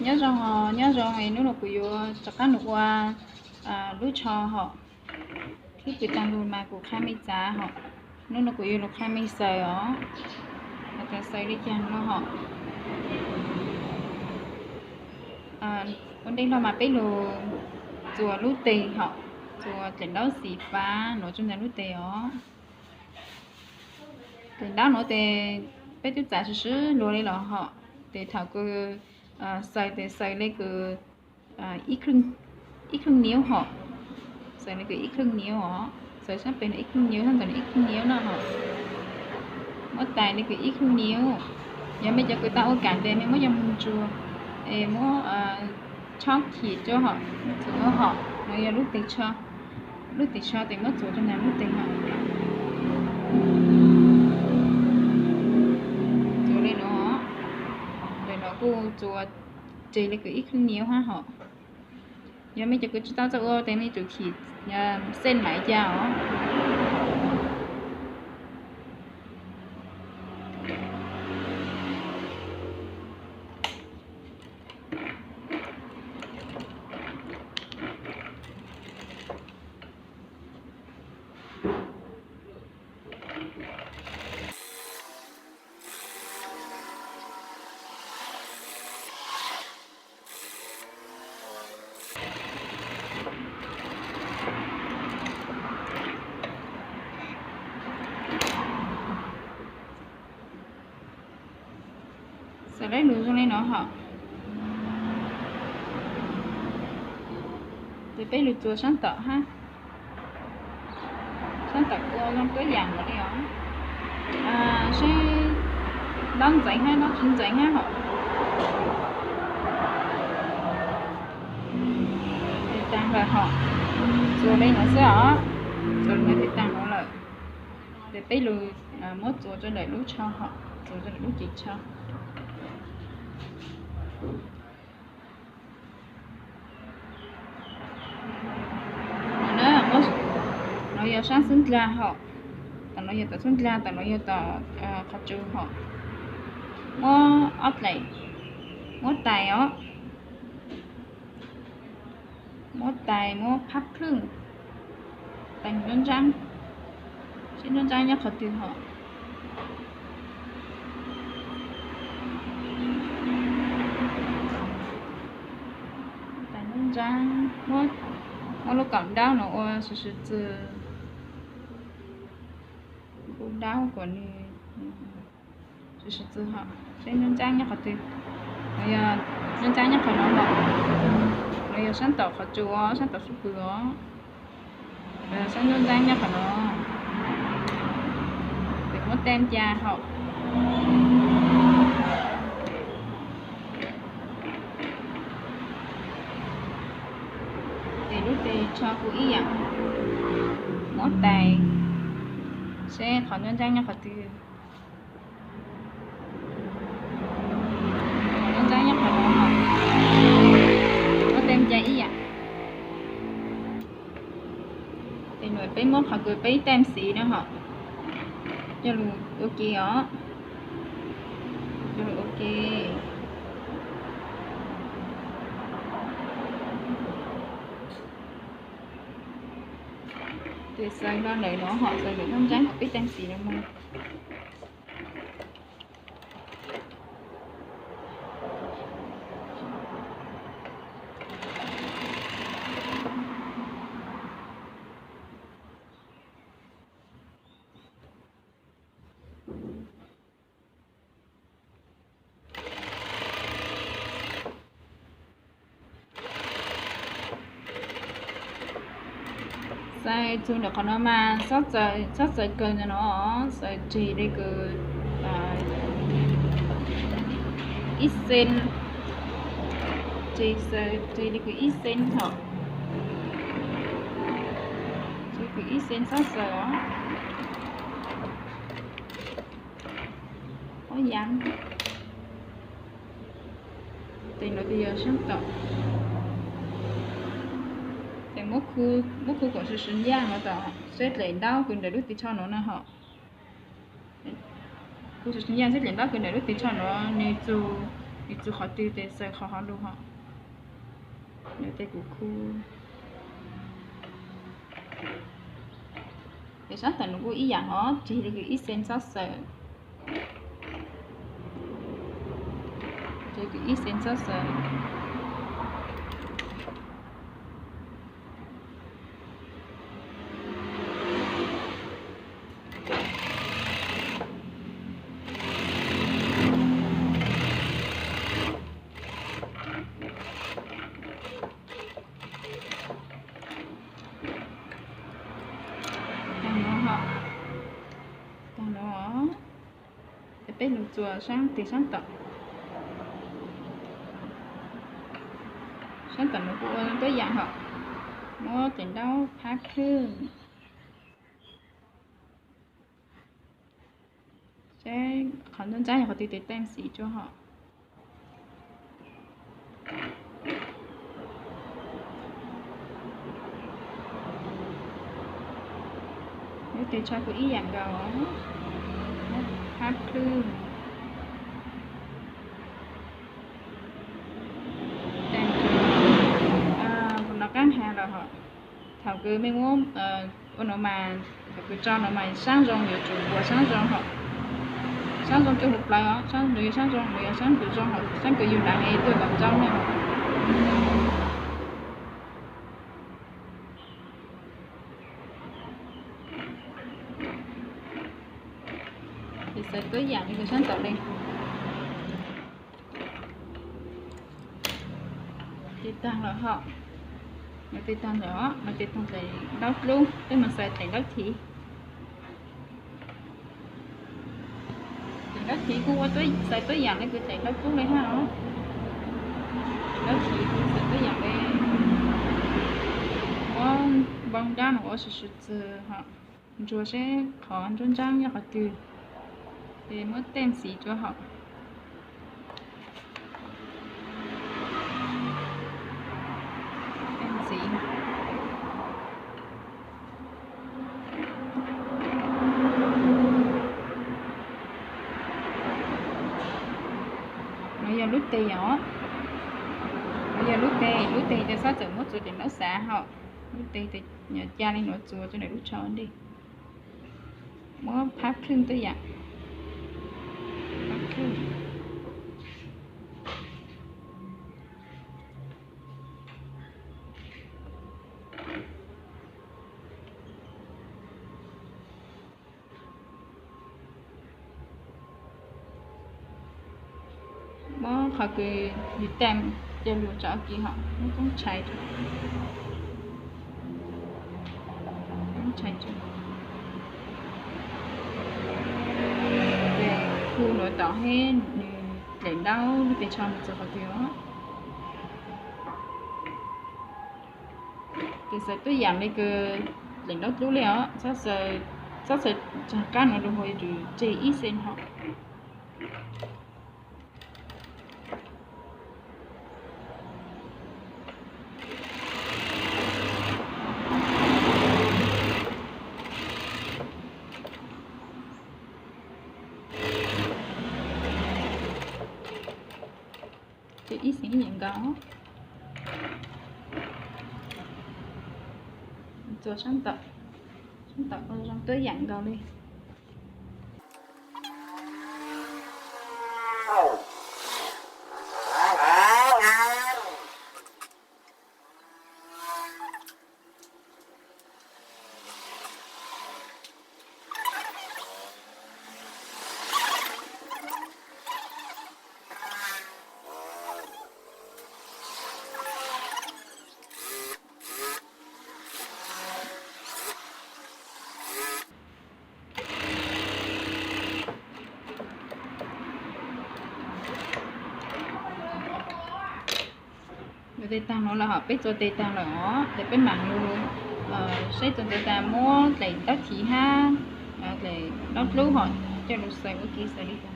Nyob zoo, nyob zoo, hnub no kuv yuav rov qab los ua lub tsho hom. Ib pwm tag lug mas kuv qha me txav hom. Hnub no kuv yuav los qha me xaws os. Xaws li cas no hom. Ua ntej los mas peb los txuas lub tes hom, txuas daim ntaub xim fav no rau ntawm lub tes os. Daim ntaub no tes peb twb txav swv swv luag li los hom, tes thaum kws xaws tes xaws li kws ib khwj niub hom, xaws li kws ib khwj niub os, xaws sab pem no ib khwj niub, sab ntawm no ib khwj niub no hom. Muab tais li kws ib khwj niub. Yog mej cov kws tau ua kam tes mej muab coj mus ntsuas es muab chob chim rau hom, txuas hom no yog lub tes tsho, lub tes tsho tes muab txuas rau ntawm lub tes hom. Txuas li no, ntawm no kuj txuas tes li kws ib khwj niub hab hom. Yog mej cov kws tsis tau txawj ua tes mej tsum chim xej mam cas os. Xaws dlaib lug zoo li no hom. Ces peb lug txuas sab tom hab, sab tom ua zoo tuab yaam nkaus li os. Seb ntaub ntxeev hab ntaub tsis ntxeev hab hom. Tag lawm hom, txuas li no xwb os, txuas li no ces tag no lawm. Ces peb lug muab txuas rau ntawm lub tsho hom, txuas rau ntawm lub cev tsho. No yog sab xub ndlag hom, tom no yog tom xub ndlag, tom no yog tom qhov tsua hom. Muab ob dlaim, muab tais os, muab tais muab phab plhwj, tais nruab ntsaab, seb nruab ntsaab nyob qhov twg hom. Tais nruab ntsaab, muab lub kaum ntaub no ua sw sw txwg, ua ntaub kom nws sw sw txwg hom, seb nruab ntsaab nyob qhov twg. No yog nruab ntsaab nyob qhov no hom, no yog sab tom qhov tsua, sab tom sub pwg os. Sab nruab ntsaab nyob qhov no, ces muab tem cas hom. Ces lub tes tsho kuj ib yaam, muab tais seb qhov nruab ntsaab nyob qhov twg. Nruab ntsaab nyob qhov no, muab tem cas ib yaam. Ces nws peb muab qhov kws peb tem xiv no hom, coj lug ua ke os, coj lug ua ke. Ces xaws no lawm no hom, xaws lawm nruab ntsaab peb tem xiv no mus. Xaws txug ntawm qhov no mas xob txaws kawg ntawm no, xaws tseg li kws ib xees, tseg, xaws tseg li kws ib xees hom, tseg kws ib xees xob txaws os. Ob yav, ces no ces yog sab tom, ces muab khu kom sw sw ncaj no tom seb dlaim ntaub kws ntawm lub tes tsho no na hom. Khu sw sw ncaj seb dlaim ntaub kws ntawm lub tes tsho no nws txug Yus txug qhov twg ces xaws qhov hov lug hos. Nws tej kuv khu. Ces sab tom nws kuj ib yaam hov, tseg li kws ib xees xob xaws. Tseg kws ib xees xob xaws. Taag nuav hov, taag nuav, peb lug txuas saab teg saab tom. Saab tom nws kuj ua tuab yaam hov. Muab tes ntaub phab khwb. Seb qhov nruab nrab yog qhov twg tes teem xiv rua hov. Lub tes tsho kuj ib yaam nkaus, phab khwb. Tes no qaab has los hov. Thaum kws mej muab ua nuav mas, thaum kws tso nuav mas saab zoo yuav tsum npuas saab zoo hov. Saab zoo coj huv plawv os, saab zoo, saab zoo, saab kws zoo hov, saab kws yug nrad es tuaj tom tsaub ne. Ces xaws tuab yaam li kws saab tom le. Tes taag lawm hov. Nws tes taag lawm os, nws tes taag dlaim ntaub dlub, peb moog xaws dlaim ntaub thiv. Dlaim ntaub thiv kuj ua, xaws tuab yaam le kws dlaim ntaub dlub le hab os. Dlaim ntaub thiv kuj xaws tuab yaam le. Muab npoo nraab nuav ua sw sw txwg hov, ntsuag seb qhov nruab nrab nyob qhov twg, ces muab teem xiv rua hov. Teem xiv. Nuav yog lub tes os. Nuav yog lub tes, lub tes tes xob txawm muab txuas dlaim ntaub xav hov. Lub tes tes ca le nuav txuas rua ntawm lub tsho ntej. Muab phab khwb tuab yaam. Phab khwb. Muab qhov kws yus teem coj lug tso kiv hov, muab koob tshais, koob tshais, ces khu nuav tom hab nws dlaim ntaub lub peg tsho mus txug qhov twg os. Ces xaws tuab yaam le kws dlaim ntaub dlub le os, xob xaws tsaag qaab nuav lug ua yuav tsum tseg ib xees hov. Ces ib xees ib yaam nkaus. Txuas saab tom, saab tom zoo tuab yaam nkaus le. Tes taag nuav lawm hov, peb txua tes taag lawm os, ces peb maam lug saib txug ntawd tas muab dlaim ntaub thiv hab dlaim ntaub dlub hov coj lug xaws ua ke xaws li cas.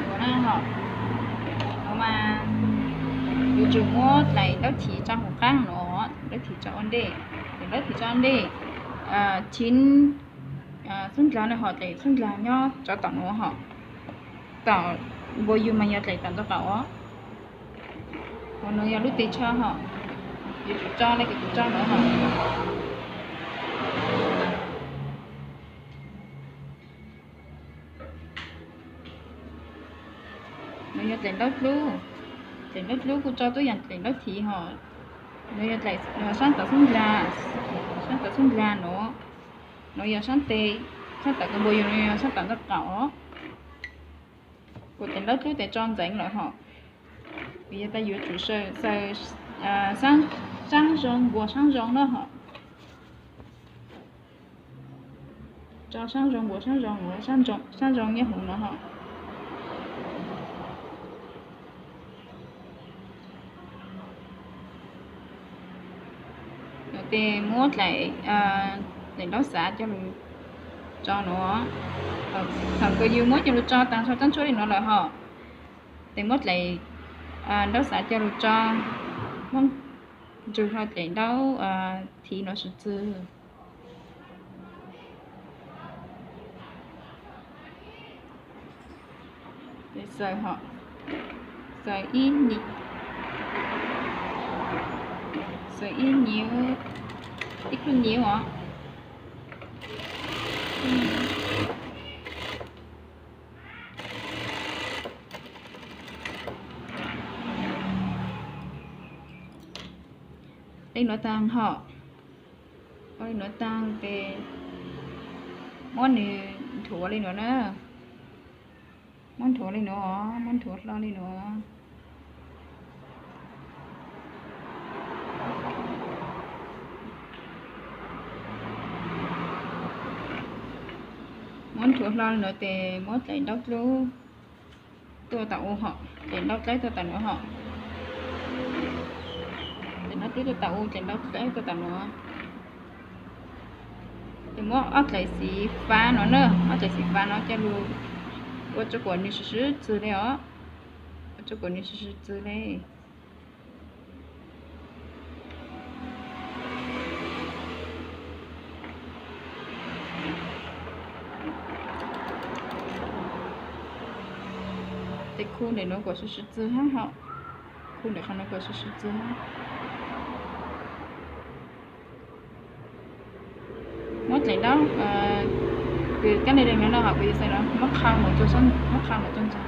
Ua na hov, ua mas Yuav tsum muab dlaim ntaub thiv tso hauv qab no, ntaub thiv tso ua ntej, dlaim ntaub thiv tso ua ntej, chiv xub ndlag no hos dlaim xub ndlag nyob tsov tom no hos, tom npua yug mas yog dlaim tom ntawd qaum os. Hos no yog lub tes tsho hos, yuav tsum tso li kuv tso no hos. No yog dlaim ntaub dlub, dlaim ntaub dlub kuj tso tuab yam dlaim ntaub thiv hos. No yog dlaim sab tom xub ndlag, sab tom xub ndlag no, no yog sab tes, sab tom kawg npua yug no yog sab tom ntawd qaum. Kuv dlaim ntaub dlub tes tso ntxeev lawm hos, vim yog tas yuav tsum xaws sab zoo npuas sab zoo na hos. Tso sab zoo npuas sab zoo, sab zoo nyob hauv no hos. Ces muab dlaim, dlaim ntaub xav coj lug tso no. Thaum kws yus muab coj lug tso taag nrho tsob ntsuab li no lawm hos, ces muab dlaim ntaub xav coj lug tso, muab ntsug hlo dlaim ntaub thiv no sib txwg. Xaws, xaws ib, xaws ib nyuv, ib khub nyuv os. Li nuav taag hos, ua li nuav taag ces muab nws nthuav li nuav na. Muab nthuav li nuav, muab nthuav hlo li nuav. Muab nthuav hlo li nuav ces muab dlaim ntaub dlub tuaj tom u hos, dlaim ntaub dlub tuaj tom nuav hos. Dlaim ntaub dlub tuaj tom u, dlaim ntaub dlub tuaj tom nuav. Ces muab ob dlaim xim fav no na, ob dlaim xim fav no coj lug ua rua kuas nws sib sib txwg li os. Ua rua kuas nws sib sib txwg li. Ces khu ntawm nuav kuas sib sib txwg hab hos, khu ntawm qhov nuav kuas sib sib txwg hab. Muab dlaim ntaub kws kab li le nuav no hos kuv yuav xaws no muab qhau mus rua, muab qhau mus rua ntawd.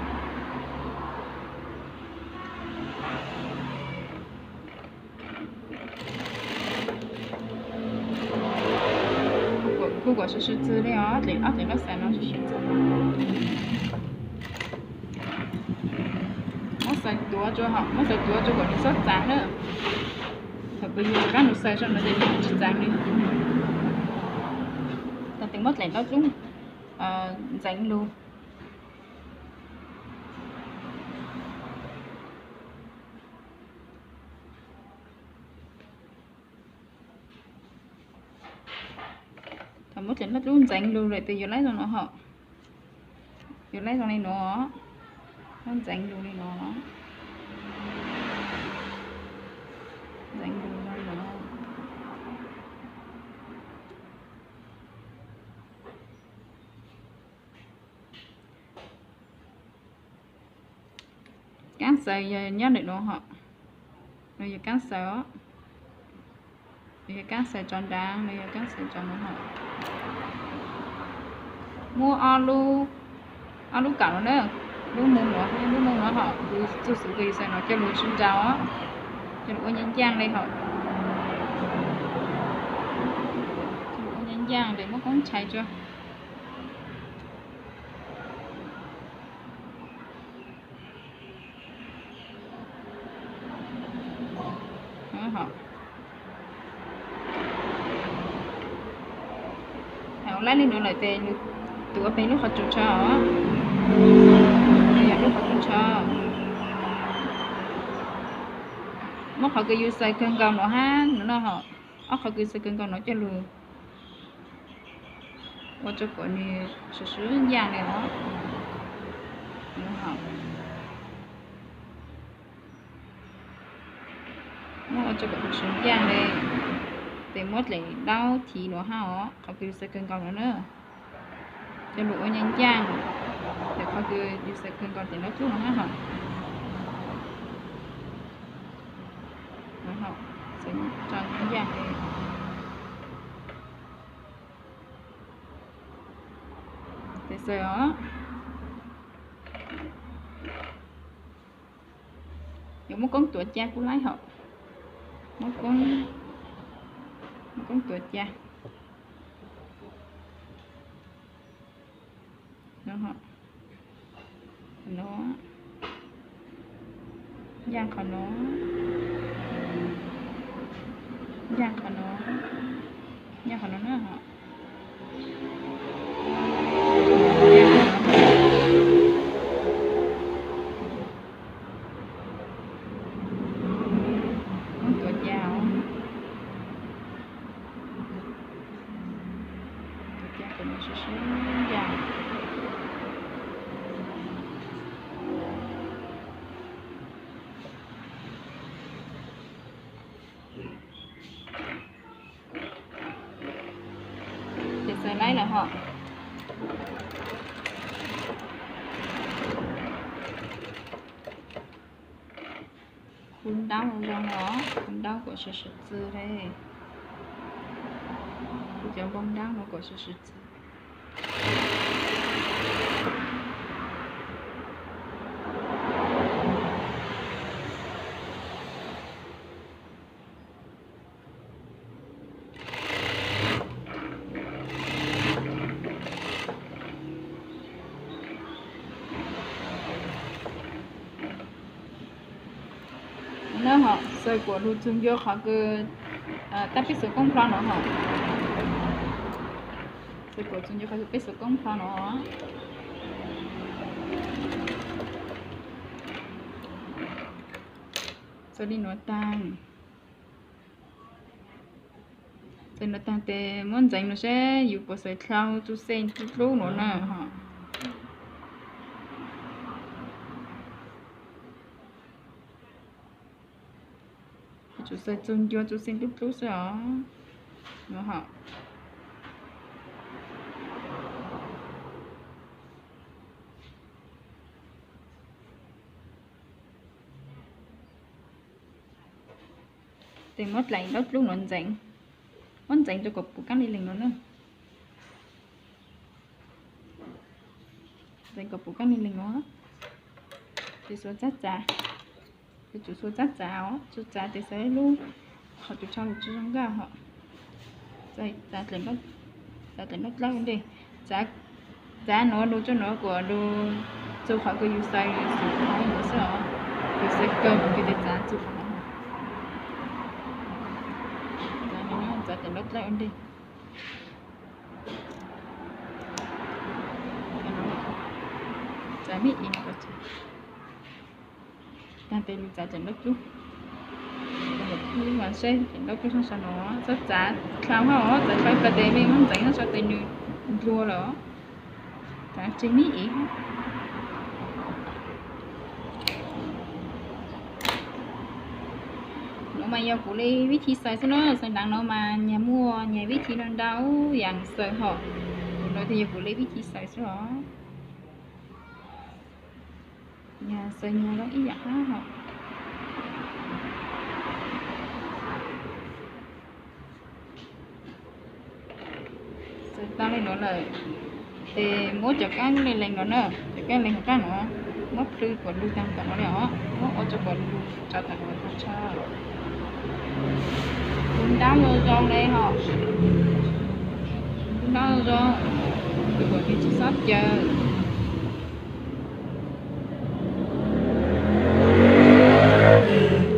Kuj kuas sib sib txwg li os, dlaim ob dlaim ntaub xav no sib sib txwg. Muab xaws tuav rua hos, muab xaws tuav rua kuas nws txhob txav na. Thaum kuv yug kab nws xaws zog no ces nws tsis txav li. Tag tes muab dlaim ntaub dlub ntxeev lug. Thaum muab dlaim ntaub dlub ntxeev lug lawm tes yuav laib zoo no hos, yuav laib zoo li nuav, muab ntxeev lug li nuav, ntxeev lug zoo li nuav. Kaab xaws yog nyob ntawm nuav hos, nuav yog kaab xaws os, nuav yog kaab xaws tso nrad, nuav yog kaab xaws tso nuav hos. Muab ob lub kaum nuav na, lub moog nuav, lub moog nuav hos, kuv txug xuv kws yug xaws no coj lug sib nraus, coj lug ua nyaaj ncaaj li hos, coj lug ua nyaaj ncaaj tes muab koob tshais rua. Thaum laib li nuav lawm tes tuav peg lub qhov tsua tsho, yog lub qhov tsua tsho. Muab qhov kws yug xaws kawg nkaus nuav hab nuav no hos, ob qhov kws xaws kawg nkaus nuav coj lug ua rua kuas nws sib sib ncaaj li os. Nuav hos. Muab ua tso kom sawv sawv ncaaj le, tes muab dlaim daub thiv nuav hab os, qhov kws yus xaws kawg nkaus nuav na. Coj lug ua nyaaj ncaaj, tes qhov kws yus xaws kawg nkaus tes daub dlub nuav hab hos. Tso nyaaj ncaaj le. Tes xaws os. Yuav muab koob tuav ca kuj laib hos. Muab koob, muab koob tuav ca. Qhov no, ncaaj qhov no, ncaaj qhov no, ncaaj qhov no na hos. Muab tuav ca os. Tuav ca kom nws sawv sawv ncaaj. Ces xaws laib lawm hos. Hu ntaub zoo os, hu ntaub kom sawv sawv txwv le. Hu cov npoo ntaub no kom sawv sawv txwv. Na hos, xaws kuam lug txug ncua qhov kws, tab peb xuv koob plho no hos. Xaws kuam txug ncua qhov kws peb xuv koob plho no. Xaws li nuav taag. Xaws nuav taag tes muab ntxeev no seb yus puas xaws dlhau txuj xeej txuj dlub nuav na hos. Yuav tsum xaws txug ncua txuj xeej txuj dlub xwb os. Nuav hos. Tes muab dlaim daub dlub nuav ntxeev, muab ntxeev rua kom puv kaab li leeg nuav na. Ntxeev kom puv kaab li leeg nuav. Tes xuas txab txav, yuav tsum xuas txab txav os, tsi txav tes xaws ib lub qhov tus tsho lug tsi zoo nkauj hos. Txav dlaim daub dlub ua ntej, txav nuav lug tsuj nuav kuam lug txug qhov kws yus xaws xwb os, yus xaws kawg kws tes txav txug qhov nuav. Txav dlaim daub dlub ua ntej. Txav me i no, taag tes lug txav dlaim daub dlub. Lub mas seb dlaim daub dlub sab sab no, txhob txav dlhau hab os, txav dlhau tes mej muab ntxeev sab sab tes nws ndlua lawm. Txav tseg me i hab. Nuav mas yog kuv le vib thi xaws xwb na, xaws nraav no mas nyag muaj nyag vib thi ntau ntau yaam xaws hos. Kuv nuav tes yog kuv le vib thi xaws xwb os. Nyag xaws nyag lub ib yaam hab hos. Xaws tag li nuav lawm, tes muab cov kaab le leeg nuav na, cov kaab le leeg hauv qab nuav, muab plhws kom lug taag tom nuav le os, muab ua rua kom lug tso tom nuav taag nrho. Hu ntaub zoo zoo le hos, hu ntaub zoo zoo, kom nws tsi xob cawv.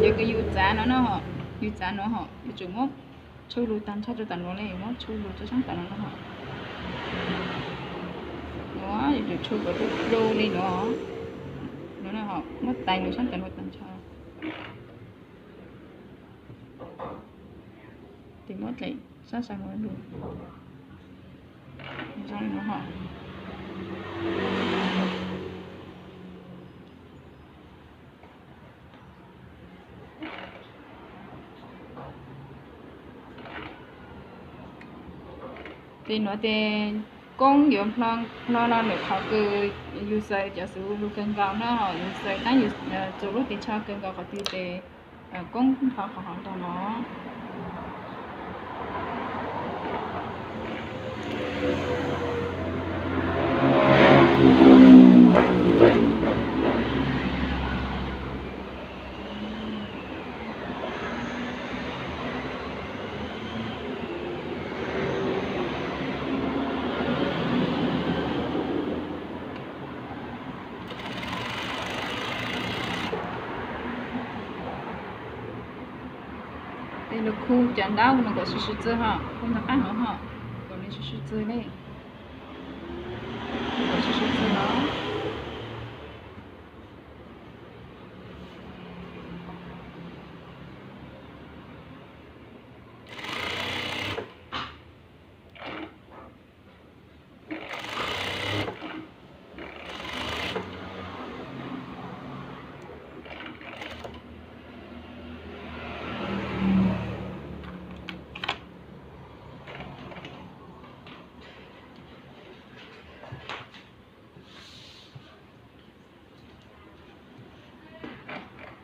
Cov kws yus txav no na hos, yus txav nuav hos, yuav tsum muab tshu lug taag nrho rua tom nuav le, muab tshu lug rua saab tom nuav no hos. Nuav yuav tsum tshu kom du du le nuav, nuav na hos, muab tais lug saab tom nuav taag nrho. Tes muab dlaim saab sab nuav lug, zoo le nuav hos. Ces nuav tes koob yuav nplho no lawm qhov kws yus xaws cov xuv lug kawg nkaus na, yus xaws tab yus txug lub tes tsho kawg nkaus qhov twg tes koob nplho qhov hov ntag no. Tes lug khu cov ntaub no kom sib sib txwg hos, khu ntawm qab hov hos, kom nws sib sib txwg ne, kom sib sib txwg hos.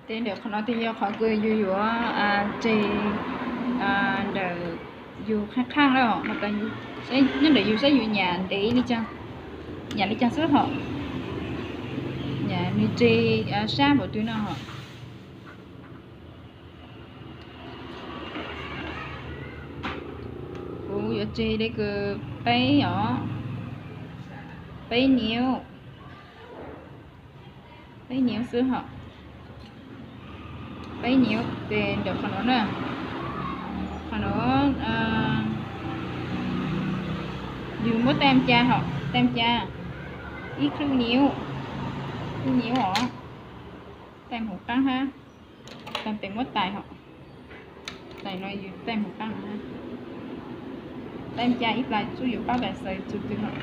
Tes ntawm qhov no tes yog qhov kws yus yuav tseg ntawm yus qhaj qhaj lawm, nyob ntawm yus saib yus nyam ntev li cas, nyam li cas xwb hos, nyam nws tseg sab npaum twg no hos. Kuv yuav tseg li kws peb os, peb niv, peb niv xwb hos, peb niv. Tes ntawm qhov no na, qhov no yus muab tam ca hos, tam ca ib khwj niv, khwj niv os, tam hauv qab hab, tam tes muab tais hos, tais no yus tam hauv qab no, tam ca ib plag tsuj yus paub tas xaws txug twg hos.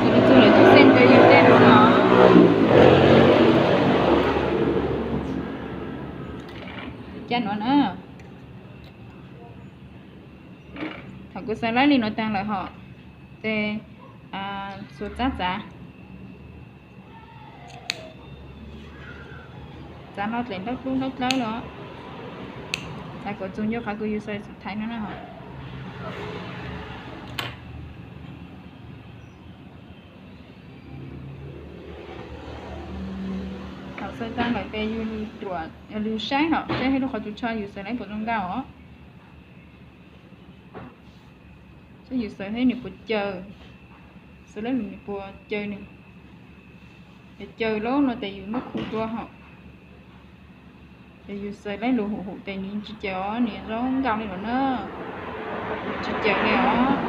Xaws txug lawm txug xeej tes yus tam no, ca no na. Thaum kuv xaws laib li no taag lawm hos, tes xuas txab txav, txav hlo dlem ntaub dlub ntaub dlawb los, txav kom txug ncua qhov kws yus xaws thaiv no na hos. Thaum xaws taag lawm tes yus lug ruam, lug saib hos, saib hab lub qhov tsua tsho yus xaws laib puas zoo nkauj os. Saib yus xaws hab nws puas caw, xaws laib lug nws puas caw nws. Yog caw lawm no tes yus muab khu dua hos. Yog yus xaws laib lug hum hum tes nws tsi caw os, nws zoo nkauj li no na, nws tsi caw li os.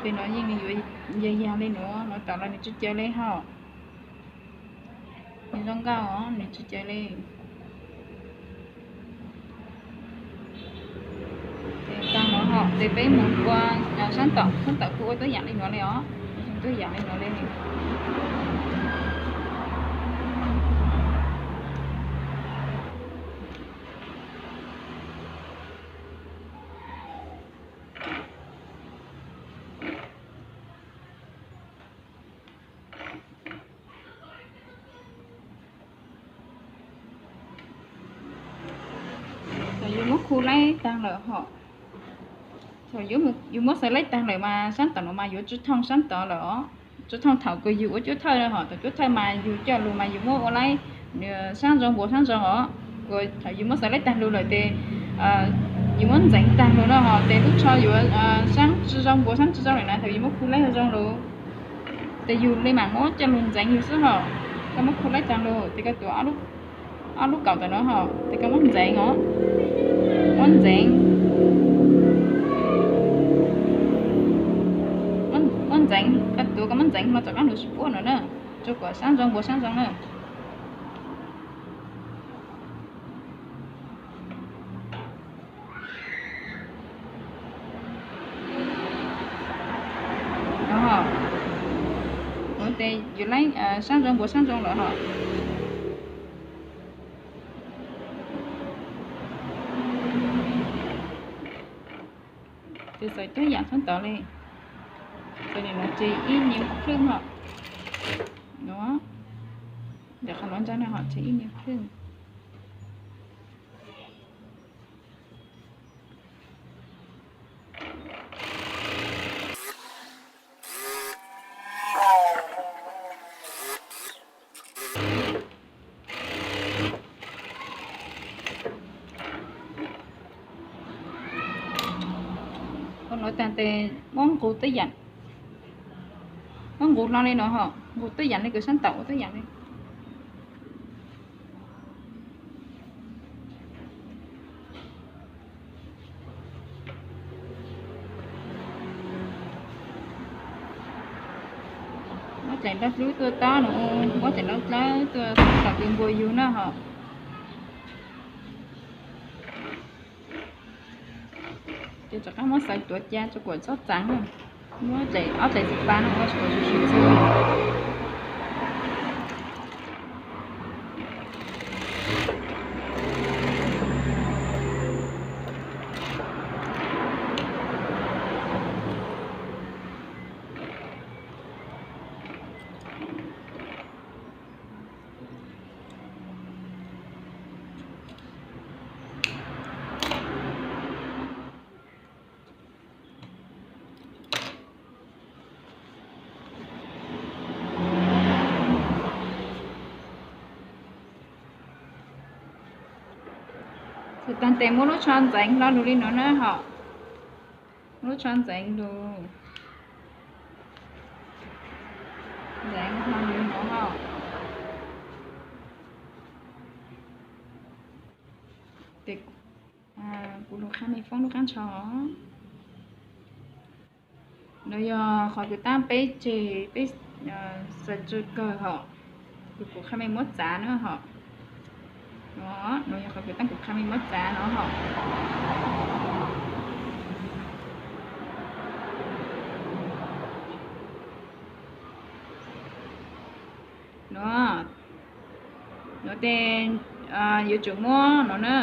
Tes no yeej nws yuav yag yag li no, no tom los nws tsi caw li hos. Nws zoo nkauj os, nws tsi caw li. Tes taag no hos, tes peb mus ua saab tom, saab tom kuj ua tuab yaam li no li os, tuab yaam li no li. Thaum yus muab khu laib taag lawm hos, thaum yus muab xaws laib taag lawm mas saab tom no mas yuav tsi thooj saab tod lawm os. Tsi thooj thaum kws yus ua cuab thawj hos, thaum cuab thawj mas yus coj lug mas yus muab ua laib saab zoo npuas saab zoo os. Thaum yus muab xaws laib taag lug lawm tes yus muab ntxeev taag lug no hos tes lub tsho yuav saab tsi zoo npuas saab tsi zoo lawm na, thaum yus muab khu laib zoo lug. Tes yus li mam muab coj lug ntxeev yus xwb hos. Koj muab khu laib taag lug tes koj tuav ob lub kaum tom no hos tes koj muab ntxeev os, muab ntxeev, muab ntxeev, koj tuav koj muab ntxeev hlo tom qab lug sib puab no na, tso kom saab zoo npuas saab zoo na. Tes yus laib saab zoo npuas saab zoo lawm hos. Tawm tuab yam sab tod li. Tawm nim no ces ib niv plhwj hos. No, ntawm qhov no ntag no hos ces ib niv plhwj. Ua no tag tes muab nqus tuab yam, muab nqus hlo li no hos, nqus tuab yam li kws sab tawm ua tuab yam li. Muab dlaim nrog dlub tuaj tob no, muab dlaim nrog dlawb tuaj kom tws npua yug na hos. Ces rov qab muab xaws tuav cia rau kuam txhob txav na. Muab dlaim ob dlaim xim pas no ua kom tsis txhwv. Tag tes muab lub tsho ntxeev hlo lug li no na hos. Muab lub tsho ntxeev lug. Ntxeev hlo li no hos. Kuv lug qha mej foob lub qaab ntsho. No yog qhov kws tab peb tseg peb xaws tsawg kawg hos, kws kuv qha mej muab txav na hos. No yog qhov kws tab kuv qha mej muab txav no hos. No, no tes yuav tsum muab no na,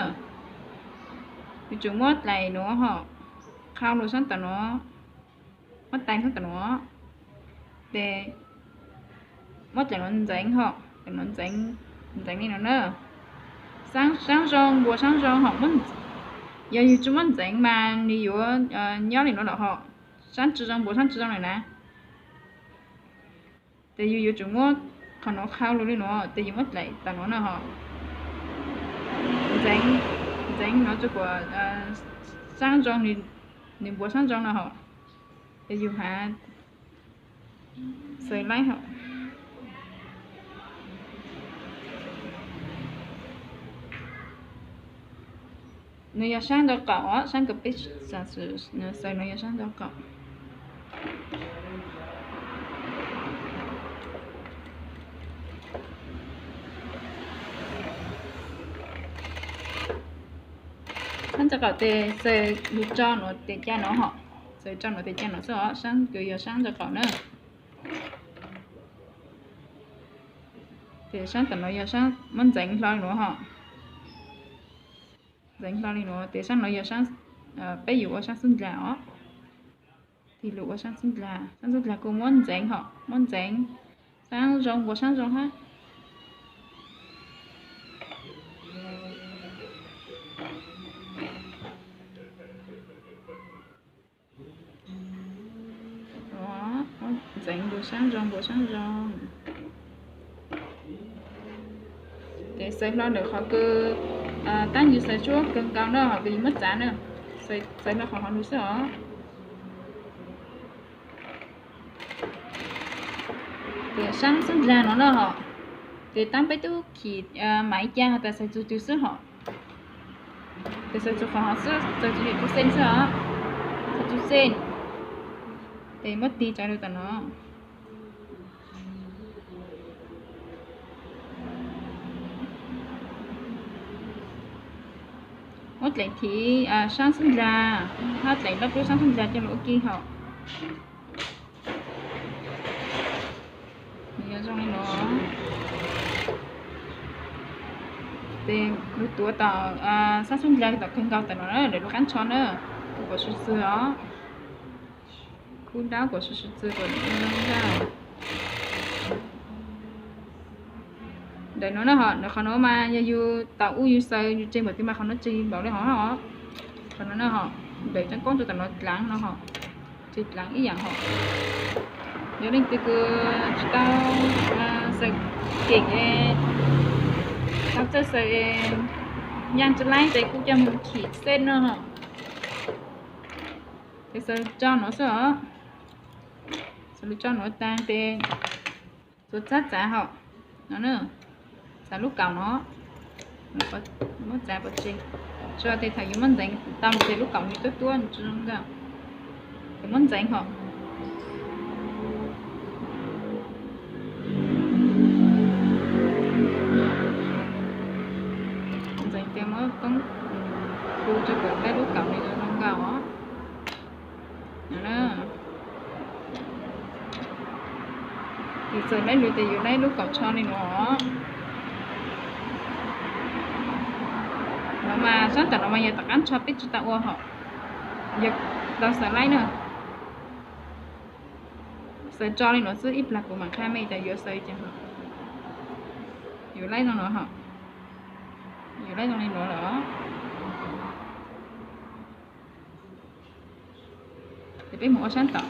yuav tsum muab dlaim no hos, qhau lug sab tom no, muab tais sab tom no, tes muab dlaim no ntxeev hos, dlaim no ntxeev, ntxeev li no na. Saab zoo npua saab zoo hos, yog yug tsi muab ntxeev mas nws yuav nyob li no lawm hos, saab tsi zoo npua saab tsi zoo lawm na. Tes yug yuav tsum muab qhov no qhau lug li no, tes yug muab dlaim tom no na hos. Ntxeev, ntxeev no rua kuas saab zoo, nws npua saab zoo no hos. Tes yug has xaws laib hos. Nws yog saab ntoo qaum os, saab kws peb xaws no yog saab ntoo qaum. Saab ntoo qaum tes xaws lug tso nuav tes ca no hos, xaws tso nuav tes ca no xwb os, saab kws yog saab ntoo qaum na. Tes saab tom no yog saab muab ntxeev hlo li nuav hos, ntxeev hlo li nuav tes saab no yog saab, peb yug ua saab xub ndlag os. Tes lug ua saab xub ndlag, saab xub ndlag kuj muab ntxeev hos, muab ntxeev, saab zoo npua saab zoo hab. Ntxeev npua saab zoo npua saab zoo. Tes xaws hlo ntawm qhov kws tab yug xaws tsuab kawg nkaus na hos kws yug muab txav na, xaws hlo qhov hov lug xwb os. Tes saab xub ndlag no na hos, tes tab peb tub khim maiv ca has tas xaws txug twg xwb hos. Tes xaws txug qhov hov xwb, xaws txug yog txug xeej xwb os, txug txug xeej. Tes muab tig tso rau tom no. Muab dlaim thib saab xub ndlag, hab dlaim nrog plub saab xub ndlag coj lug ua ke hos. Nws yog zoo li no. Tes lug tuav tom saab xub ndlag tom kawg nkaus tom no na, lawv lub qab ntsho na, kuv pom xwb xwb os. Kub dab kom sib sib txwv kom ntawm no na hom, ntawm qhov no mas yog yus tau ub yus xaws yus tseg npaum twg mas qhov no tseg npaum li hov hov. Qhov no na hom, ntawm cov koob rau tom no dlaav no hom, tseg dlaav ib yaam hom. Yog leej twg kws tsis tau xaws keem, tau txawj xaws yaaj tsi laib ces kuj coj moog chim xeb no hom. Ces xaws tso nuav xwb os. Xaws lug tso nuav taag ces txuas txab txav hom no, txav lub kaum no, muab txav pov tseg, tso tes thaum yus muab ntxeev tau ces lub kaum nws tuab tuab nws tsi zoo nkauj, ces muab ntxeev hom. Ntxeev ces muab koob khu rua kom peb lub kaum nws zoo nkauj os. Yus txawm laib lug tes yus laib lub kaum tsho li no. No mas sab tom no mas yog tom qaab tsho peb tsi tau ua hom, yog tau xaws laib na. Xaws tso li no xwb, ib plag kuv mam qha mej tas yuav xaws cas hom. Yus laib zoo no hom, yus laib zoo li no lawm. Ces peb mus ua sab tom.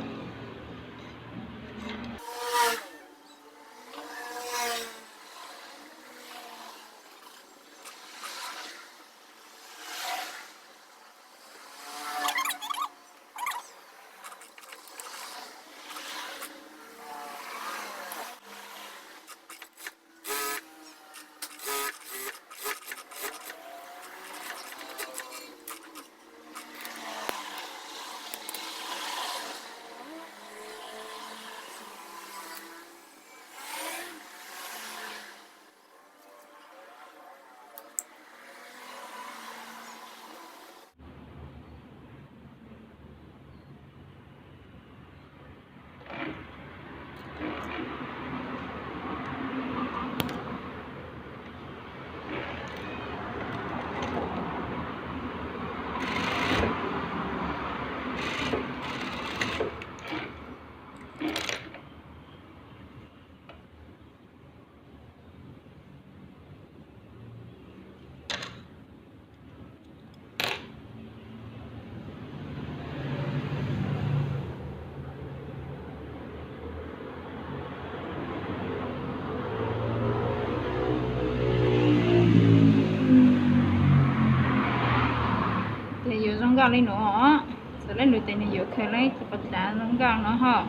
Ces yuav zoo nkauj li nuav, txawm laib lug tes nws yuav khaws laib cov qos tav zoo nkauj no hom.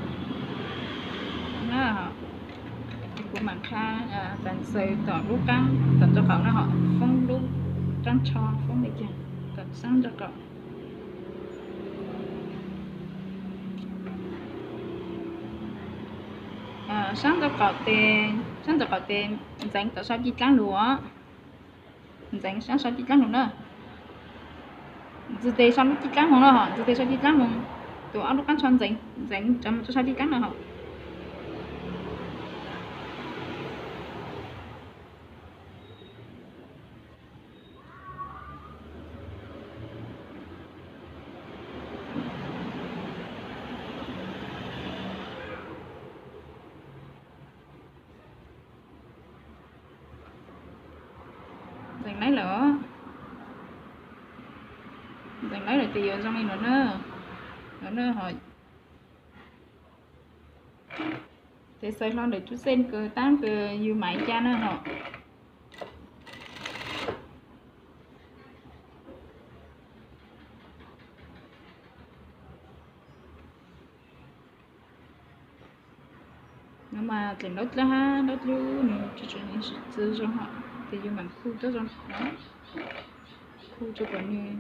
Kuv mam qha tas xaws tom lub qaab tom rau qaum no hom, foob lub qaab tsho, foob le caag tom saab rau qaum. Saab rau qaum tes, saab rau qaum tes ntxeev tom sau ci dlaab lug os. Ntxeev saab sau ci dlaab lug na. Ntxwg tes sau lub ci dlaab moog na hom, ntxwg tes sau ci dlaab moog. Tus ob lub qaab tsho ntxeev, ntxeev rov moog rua sau ci dlaab na hom. Ntxeev laib lawm, ntxeev laib lawm tes yuav zoo li no na. Tes xaws hlo ntawm tub xej kws taab kws yug maaiv ca na hom. No mas dlaim ntaub dlawb hab ntaub dlub nws tsis txwv zoo hom, ces yus mam khu tuab zoo, khu rua kom nws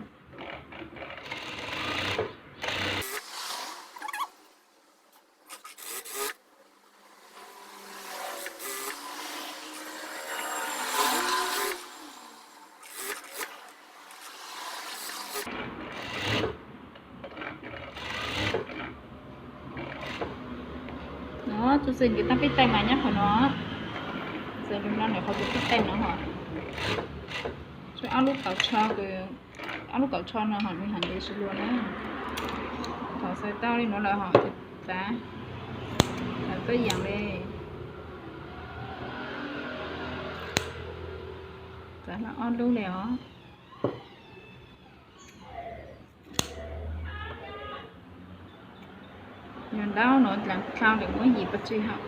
No tub xej kws taab peb taim mas nyob qhov no, xaws lug no ntawm qhov kws peb taim no hom. Tshuav ob lub kaum tsho, ob lub kaum tsho no hom nws has ntev si luas na. Thaum xaws tau li no lawm hom, Txav, txav txoj yam li, txav los ob lub li os. Yog ntaub no dlaag dlhau lawm muab yim pov tseg hab.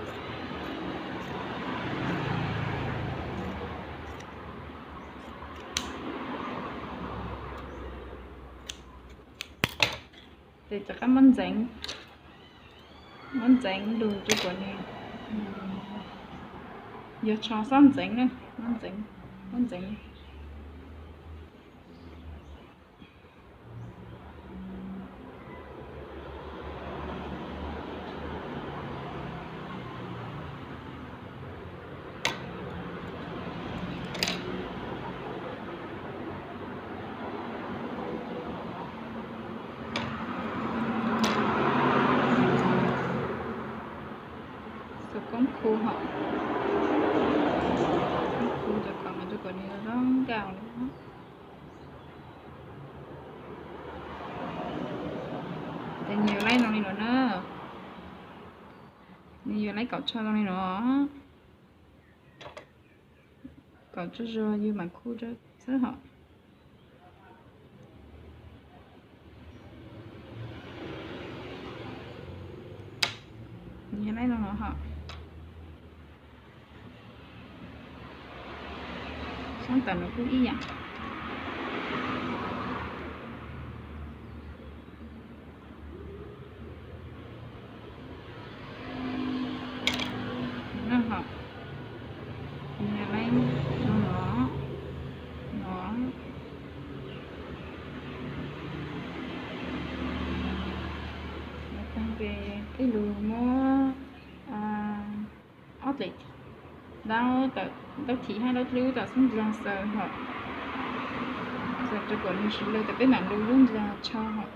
Tes rov qab muab ntxeev, muab ntxeev lug rua kuas nwg, yog tsho xob ntxeev na, muab ntxeev, muab ntxeev. Xov koob khu hom, khu cov khoom no rua kom nws zoo nkauj li. Ces nws yuav laib zoo li no na. Nws yuav laib kaum tsho zoo li no. Kaum tsho zoo yus mam khu rau xwb hom. Nws yuav laib zoo no hom. Sab tom no kuj ib yaam. No hom, nws laib zoo no, no. Taag tes ib lug muab ob dlaim ntaub, ntaub thim hab ntaub dlub tom xub ndlag xaws hom, xaws rua kom nws siv lawg tas peb maam lug lub ndlag tsho hom.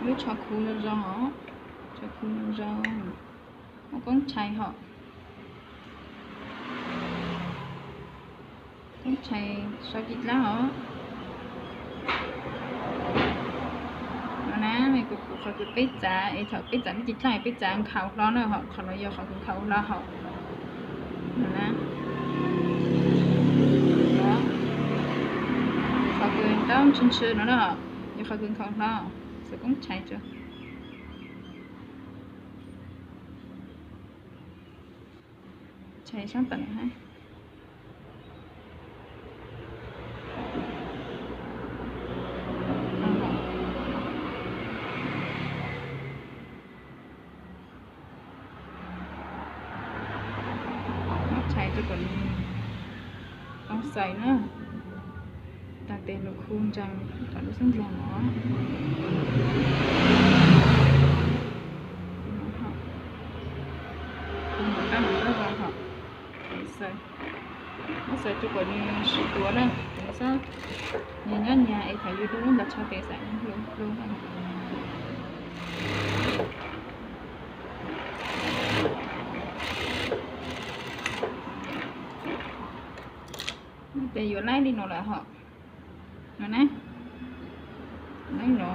Lub tsho khu zoo zoo os, tsho khu zoo zoo, muaj koob tshais hom. Koob tshais sau ci dlaab os. No na, kuv, kuv qhov kws peb txav es thaum peb txav me ci dlaab peb txav nkhaus hlo na hom, qhov no yog qhov kws nkhaus hlo hom. No na, qhov kws ntaub ntshw ntshw no na, yog qhov kws nkhaus hlo, xaws koob tshais tso. Tshais sab tom no hab. Muab tshais rua kom nws tau xaws na. Taag tes lug khu ntsaag tom lub xub ndlag no. Khu ntsaag zoo hom. Xaws, muab xaws rua kom nws sib tuav na, nws xob nyag nyob nyag es thaum yus du lub ntaag tsho tes xam hlu hlu. Tes yuav laib li no lawm hom. No na, laib no.